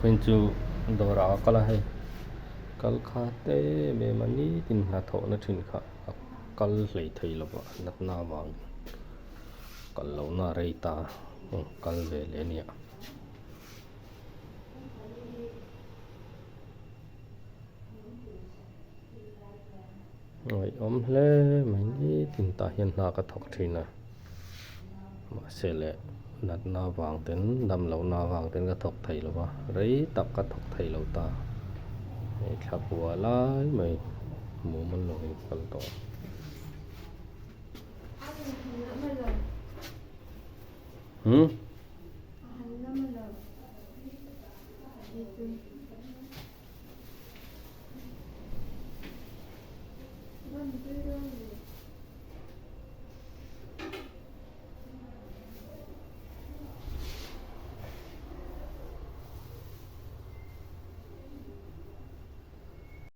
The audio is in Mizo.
Vawiin chu dawrah ka kal a hei kal kha te em em a nitin hnathawhna thin kha a kal hlei thei lo va natna avangin kal lohna a rei ta a kal ve leh a nia. Ngaihawm hle mai nitin tah hian hna ka thawk thin a mahse leh natna avang ten dam lohna avang ten ka thawk thei lo va rei tak ka thawk thei lo ta hei thla kua lai mai mumal lovin ka kal tawh a. Hmm.